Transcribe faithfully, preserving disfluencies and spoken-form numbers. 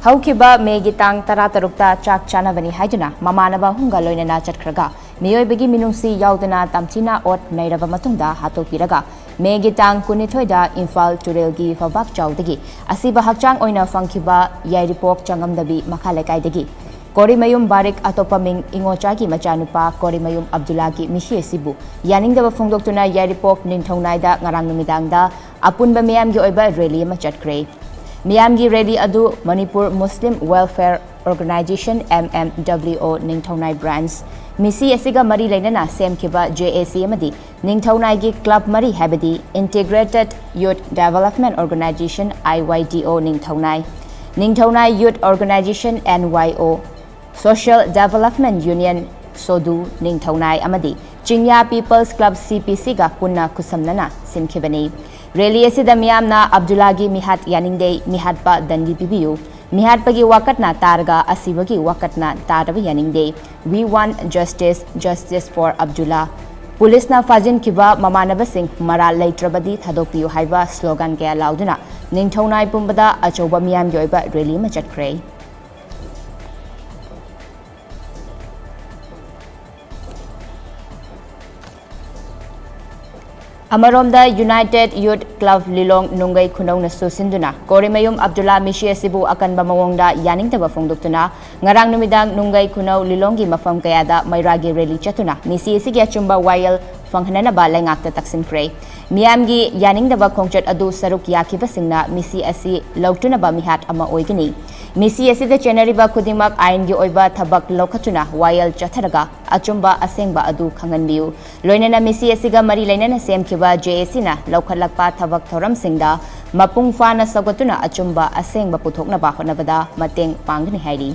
ꯍꯧꯈꯤꯕ ꯃꯦꯒꯤ ꯇꯥꯡ ꯇꯔꯥꯇꯔꯨꯛꯇ ꯆꯥꯛ ꯆꯥꯅꯕꯅꯤ ꯍꯥꯏꯗꯨꯅ ꯃꯃꯥꯟꯅꯕ ꯑꯍꯨꯝꯒ ꯂꯣꯏꯅꯅ ꯆꯠꯈ꯭ꯔꯒ, ꯃꯤꯑꯣꯏꯕꯒꯤ ꯃꯤꯅꯨꯡꯁꯤ ꯌꯥꯎꯗꯅ ꯇꯝꯊꯤꯅ ꯑꯣꯠ ꯅꯩꯔꯕ ꯃꯇꯨꯡꯗ ꯍꯥꯠꯇꯣꯛꯄꯤꯔꯒ, ꯃꯦꯒꯤ ꯇꯥꯡ ꯀꯨꯟꯅꯤꯊꯣꯏꯗ ꯏꯝꯐꯥꯜ ꯇꯨꯔꯦꯜꯒꯤ ꯐꯧꯕꯥꯛ ꯆꯥꯎꯗꯒꯤ ꯑꯁꯤꯕ ꯍꯛꯆꯥꯡ ꯑꯣꯏꯅ ꯐꯪꯈꯤꯕ ꯌꯥꯏꯔꯤꯄꯣꯛ ꯆꯉꯝꯗꯕꯤ ꯃꯈꯥ ꯂꯩꯀꯥꯏꯗꯒꯤ ꯀꯣꯔꯤꯃꯌꯨꯝ ꯕꯥꯔꯤꯛ, ꯑꯇꯣꯞꯄ ꯃꯤꯡ ꯏꯉꯣꯆꯥꯒꯤ ꯃꯆꯥꯅꯨꯄꯥ ꯀꯣꯔꯤꯃꯌꯨꯝ ꯑꯕꯗꯨꯜꯂꯥꯒꯤ ꯃꯤꯁꯤ ꯑꯁꯤꯕꯨ ꯌꯥꯅꯤꯡꯗꯕ ꯐꯣꯡꯗꯣꯛꯇꯨꯅ ꯌꯥꯏꯔꯤꯄꯣꯛ ꯅꯤꯡꯊꯧꯅꯥꯏꯗ ꯉꯔꯥꯡ ꯅꯨꯃꯤꯗꯥꯡꯗ ꯑꯄꯨꯟꯕ ꯃꯤꯌꯥꯝꯒꯤ ꯑꯣꯏꯕ ꯔꯦꯂꯤ ꯑꯃ ꯆꯠꯈ꯭ꯔꯦ꯫ ꯃꯤꯌꯥꯝꯒꯤ ꯔꯦꯂꯤ ꯑꯗꯨ Manipur Muslim welfare organisation, M M W O, Ningthounai branch, ꯃꯤꯁꯤ ꯑꯁꯤꯒ ꯃꯔꯤ ꯂꯩꯅꯅ ꯁꯦꯝꯈꯤꯕ ꯖꯦ ꯑꯦ ꯁꯤ ꯑꯃꯗꯤ ꯅꯤꯡꯊꯧꯅꯥꯏꯒꯤ ꯀ꯭ꯂꯕ ꯃꯔꯤ, ꯍꯥꯏꯕꯗꯤ Integrated Youth Development Organization, I Y D O, ꯅꯤꯡꯊꯧꯅꯥꯏ, ꯅꯤꯡꯊꯧꯅꯥꯏ Youth Organization, N Y O, Social Development Union, ꯁꯣꯗꯨ, ꯅꯤꯡꯊꯧꯅꯥꯏ ꯑꯃꯗꯤ ꯆꯤꯡꯌꯥ People's Club, C P C, ꯒ ꯄꯨꯟꯅ ꯈꯨꯠꯁꯝꯅꯅ ꯁꯤꯟꯈꯤꯕꯅꯤ꯫ ꯔꯦꯂꯤ ꯑꯁꯤꯗ ꯃꯤꯌꯥꯝꯅ ꯑꯕꯗꯨꯜꯂꯥꯒꯤ ꯃꯤꯍꯥꯠ ꯌꯥꯅꯤꯡꯗꯦ, ꯃꯤꯍꯥꯠꯄ ꯗꯟꯗꯤ ꯄꯤꯕꯤꯌꯨ, ꯃꯤꯍꯥꯠꯄꯒꯤ ꯋꯥꯀꯠꯅ ꯇꯥꯔꯒ ꯑꯁꯤꯕꯒꯤ ꯋꯥꯀꯠꯅ ꯇꯥꯗꯕ ꯌꯥꯅꯤꯡꯗꯦ, We want justice, justice for Abdullah, ꯄꯨꯂꯤꯁꯅ ꯐꯥꯖꯤꯟꯈꯤꯕ ꯃꯃꯥꯟꯅꯕꯁꯤꯡ ꯃꯔꯥꯜ ꯂꯩꯇ꯭ꯔꯕꯗꯤ ꯊꯥꯗꯣꯛꯄꯤꯌꯨ ꯍꯥꯏꯕ ꯁ꯭ꯂꯣꯒꯥꯟ ꯀꯌꯥ ꯂꯥꯎꯗꯨꯅ ꯅꯤꯡꯊꯧꯅꯥꯏ ꯄꯨꯝꯕꯗ ꯑꯆꯧꯕ ꯃꯤꯌꯥꯝꯒꯤ ꯑꯣꯏꯕ ꯔꯦꯂꯤ ꯑꯃ ꯆꯠꯈ꯭ꯔꯦ꯫ ꯑꯃꯔꯣꯝꯗ, United Youth Club ꯂꯤꯂꯣꯡ ꯅꯨꯡꯒꯩ ꯈꯨꯅꯧꯅꯁꯨ ꯁꯤꯟꯗꯨꯅ ꯀꯣꯔꯤꯃꯌꯨꯝ ꯑꯕꯗꯨꯜꯂꯥ ꯃꯤꯁꯤ ꯑꯁꯤꯕꯨ ꯑꯀꯟꯕ ꯃꯑꯣꯡꯗ ꯌꯥꯅꯤꯡꯗꯕ ꯐꯣꯡꯗꯣꯛꯇꯨꯅ ꯉꯔꯥꯡ ꯅꯨꯃꯤꯗꯥꯡ ꯅꯨꯡꯒꯩ ꯈꯨꯅꯧ ꯂꯤꯂꯣꯡꯒꯤ ꯃꯐꯝ ꯀꯌꯥꯗ ꯃꯩꯔꯥꯒꯤ ꯔꯦꯂꯤ ꯆꯠꯇꯨꯅ ꯃꯤꯁꯤ ꯑꯁꯤꯒꯤ ꯑꯆꯨꯝꯕ ꯋꯥꯌꯦꯜ ꯐꯪꯍꯟꯅꯅꯕ ꯂꯩꯉꯥꯛꯇ ꯇꯛꯁꯤꯟꯈ꯭ꯔꯦ꯫ ꯃꯤꯌꯥꯝꯒꯤ ꯌꯥꯅꯤꯡꯗꯕ ꯈꯣꯡꯆꯠ ꯑꯗꯨ ꯁꯔꯨꯛ ꯌꯥꯈꯤꯕꯁꯤꯡꯅ ꯃꯤꯁꯤ ꯑꯁꯤ ꯂꯧꯇꯨꯅꯕ ꯃꯤꯍꯥꯠ ꯑꯃ ꯑꯣꯏꯒꯅꯤ꯫ ꯃꯤꯁꯤ ꯑꯁꯤꯗ ꯆꯦꯟꯅꯔꯤꯕ ꯈꯨꯗꯤꯡꯃꯛ ꯑꯥꯏꯟꯒꯤ ꯑꯣꯏꯕ ꯊꯕꯛ ꯂꯧꯈꯠꯇꯨꯅ ꯋꯥꯌꯦꯜ ꯆꯠꯊꯔꯒ ꯑꯆꯨꯝꯕ ꯑꯁꯦꯡꯕ ꯑꯗꯨ ꯈꯪꯍꯟꯕꯤꯌꯨ꯫ ꯂꯣꯏꯅꯅ ꯃꯤꯁꯤ ꯑꯁꯤꯒ ꯃꯔꯤ ꯂꯩꯅꯅ ꯁꯦꯝꯈꯤꯕ ꯖꯦ ꯑꯦ ꯁꯤꯅ ꯂꯧꯈꯠꯂꯛꯄ ꯊꯕꯛ ꯊꯧꯔꯝꯁꯤꯡꯗ ꯃꯄꯨꯡ ꯐꯥꯅ ꯁꯧꯒꯠꯇꯨꯅ ꯑꯆꯨꯝꯕ ꯑꯁꯦꯡꯕ ꯄꯨꯊꯣꯛꯅꯕ ꯍꯣꯠꯅꯕꯗ ꯃꯇꯦꯡ ꯄꯥꯡꯒꯅꯤ ꯍꯥꯏꯔꯤ꯫